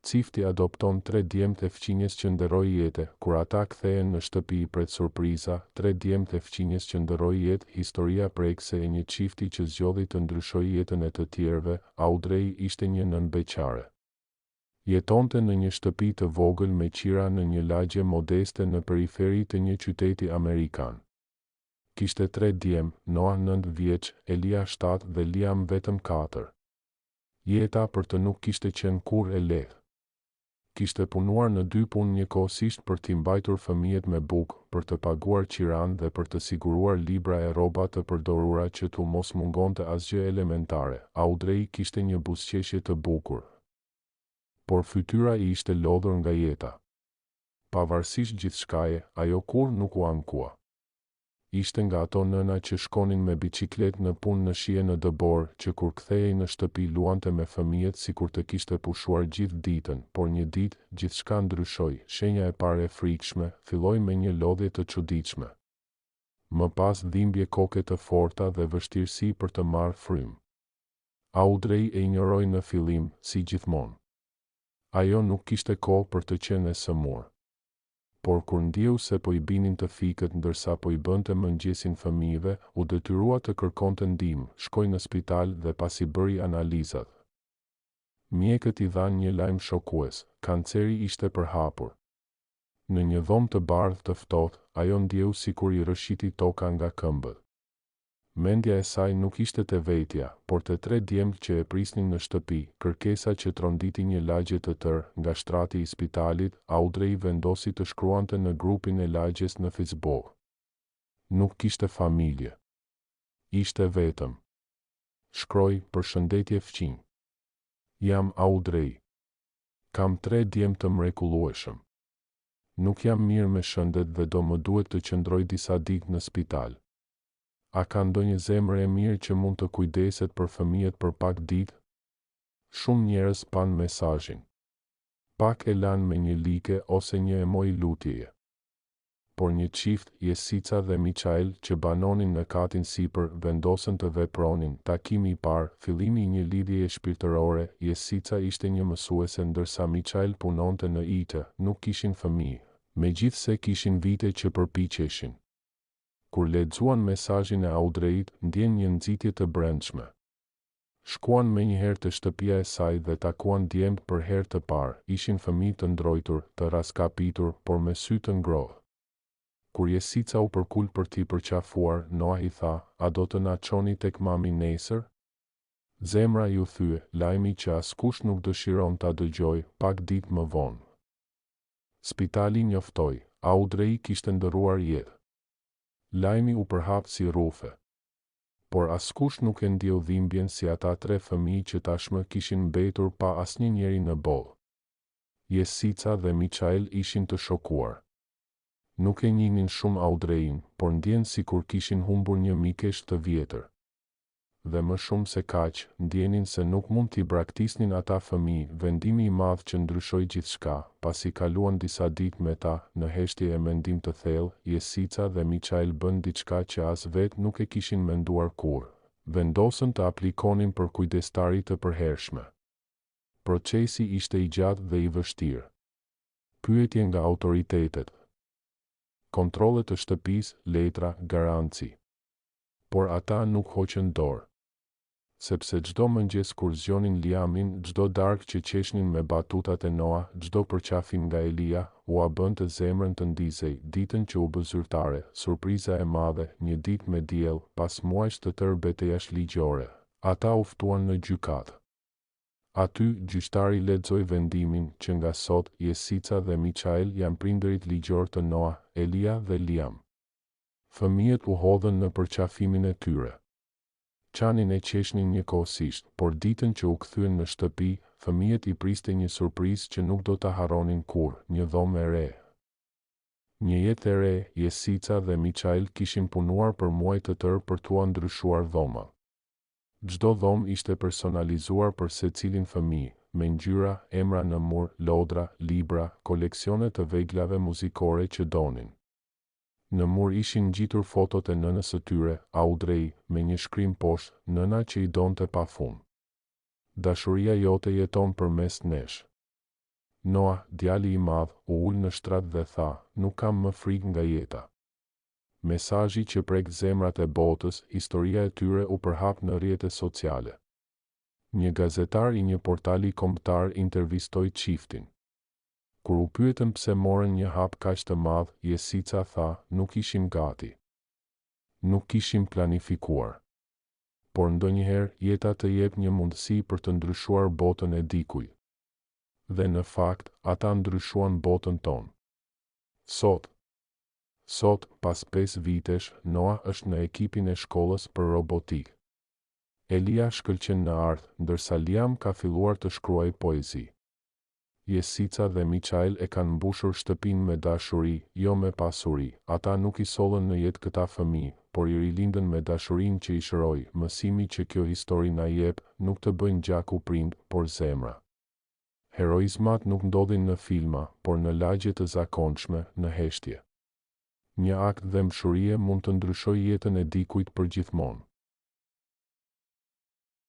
Çifti adopton tre djemtë e fqinjës që ndërroi jetë, kur ata kthehen në shtëpi i pret surpriza, tre djemtë e fqinjës që ndërroi jetë, historia prekëse e një çifti që zgjodhi të ndryshojë jetën e të tjerëve, Audrey ishte një nënë beqare. Jetonte në një shtëpi të vogël me qira në një lagje modeste në periferi të një qyteti amerikan. Kishte tre djem, Noah 9 vjeç, Elia 7 dhe Liam vetëm 4. Jeta për të nuk kishte qenë kurrë e lehtë. Kishte punuar në dy punë njëkohësisht për t'i mbajtur fëmijët me bukë, për të paguar qiranë dhe për të siguruar libra e rroba të përdorura që t'u mos mungonte asgjë elementare. Audrey kishte një buzëqeshje të bukur. Por fytyra i ishte lodhur nga jeta. Pavarësisht gjithçkaje, ajo kurrë nuk u ankua. Ishte nga ato nëna që shkonin me biçikletë në punë në shi e në dëborë, që kur kthehej në shtëpi luante me fëmijët sikur të kishte pushuar gjithë ditën, por një ditë, gjithçka ndryshoi, shenja e parë e frikshme, filloi me një lodhje të çuditshme. Më pas dhimbje koke të forta dhe vështirësi për të marrë frymë. Audrey e injoroi në fillim, si gjithmonë. Ajo nuk kishte kohë për të qenë e sëmurë. Por kur ndjeu se po i binin të fikët ndërsa po i bënte mëngjesin fëmijëve, u detyrua të kërkonte ndihmë, shkoi në spital dhe pasi bëri analizat. Mjekët i dhanë një lajm shokues, kanceri ishte përhapur. Në një dhomë të bardhë të ftohtë, ajo ndjeu sikur i rrëshqiti toka nga këmbët. Mendja e saj nuk ishte te vetja, por te tre djemtë që e prisnin në shtëpi, kërkesa që tronditi një lagje të tërë, nga shtrati i spitalit, Audrey vendosi të shkruante në grupin e lagjes në Facebook. Nuk kishte familje. Ishte vetëm. Shkroi, Përshëndetje fqinj. Jam Audrey. Kam tre djem të mrekullueshëm. Nuk jam mirë me shëndet dhe do më duhet të qëndroj disa ditë në spital. A ka ndonjë zemër e mirë që mund të kujdeset për fëmijët për pak ditë? Shumë njerëz panë mesazhin. Pak e lanë me një like ose një emoji lutjeje. Por një çift, Jessica dhe Michael, që banonin në katin sipër, vendosën të vepronin. Takimi i parë, fillimi i një lidhjeje shpirtërore, Jessica ishte një mësuese ndërsa Michael punonte në IT, nuk kishin fëmijë. Megjithëse kishin vite që përpiqeshin. Kur lexuan mesazhin e Audreyt, ndjenë një nxitje të brendshme. Shkuan menjëherë te shtëpia e saj dhe takuan djemtë për herë të parë, ishin fëmijë të ndrojtur, të rraskapitur, por me sy të ngrohtë. Kur Jessica u përkul për t'i përqafuar, Noah i tha, A do të na çoni tek mami nesër? Zemra iu thye, lajmi që askush nuk dëshiron ta dëgjojë, pak ditë më vonë. Spitali njoftoi, Audrey kishte ndërruar jetë. Lajmi u përhap si rrufe. Por askush nuk e ndjeu dhimbjen si ata tre fëmijë që tashmë kishin mbetur pa asnjë njeri në botë. Jessica dhe Michael ishin të shokuar. Nuk e njihnin shumë Audreyin, por ndjenë sikur kishin humbur një mikeshë të vjetër. Dhe më shumë se kaq, ndjenin se nuk mund t'i braktisnin ata fëmijë, vendimi i madh që ndryshoi gjithçka, pasi kaluan disa ditë me ta, në heshtje e mendim të thellë, Jessica dhe Michael bënë diçka që as vetë nuk e kishin menduar kurrë. Vendosën të aplikonin për kujdestari të përhershme. Procesi ishte i gjatë dhe i vështirë. Pyetje nga autoritetet. Kontrolle të shtëpisë, letra, garanci. Por ata nuk hoqën dorë. Sepse çdo mëngjes kur zgjonin Liamin, çdo darkë që qeshnin me batutat e Noah, çdo përqafim nga Elia, ua bënte zemrën të ndizej, ditën që u bë zyrtare, surpriza e madhe, një ditë me diell, pas muajsh të tërë betejash ligjore, ata u ftuan në gjykatë. Aty, gjyqtari lexoi vendimin, që nga sot, Jessica dhe Michael janë prindërit ligjorë të Noah, Elia dhe Liam. Fëmijët u hodhën në përqafimin e tyre. Qanin e qeshnin njëkohësisht, por ditën që u kthyen në shtëpi, fëmijët i priste një surprizë që nuk do ta harronin kurrë, një dhomë e re. Një jetë e re, Jessica dhe Michael kishin punuar për muaj të tërë për t'ua ndryshuar dhomat. Çdo dhomë ishte personalizuar për secilin fëmijë, me ngjyra, emra në mur, lodra, libra, koleksione të veglave muzikore që donin. Në mur ishin ngjitur fotot e nënës së tyre, Audrey, me një shkrim poshtë, Nëna që i donte pa fund. Dashuria jote jeton përmes nesh. Noah, djali i madh, u ul në shtrat dhe tha, Nuk kam më frikë nga jeta. Mesazhi që prek zemrat e botës, historia e tyre u përhap në rrjete sociale. Një gazetar i një portali kombëtar intervistoi çiftin. Kur u pyetën pse morën një hap kaq të madh, Jessica tha, Nuk ishim gati. Nuk kishim planifikuar. Por ndonjëherë, jeta të jep një mundësi për të ndryshuar botën e dikujt. Dhe në fakt, ata ndryshuan botën tonë. Sot. Sot, pas pesë vitesh, Noah është në ekipin e shkollës për robotikë. Elia shkëlqen në art, ndërsa Liam ka filluar të shkruajë poezi. Jessica dhe Michael e kanë mbushur shtëpinë me dashuri, jo me pasuri. Ata nuk i sollën në jetë këta fëmijë, por i rilindën me dashurinë që i shëroi. Mësimi që kjo histori na jep, nuk të bëjnë gjaku prind, por zemra. Heroizmat nuk ndodhin në filma, por në lagje të zakonshme, në heshtje. Një akt dhembshurie mund të ndryshojë jetën e dikujt përgjithmonë.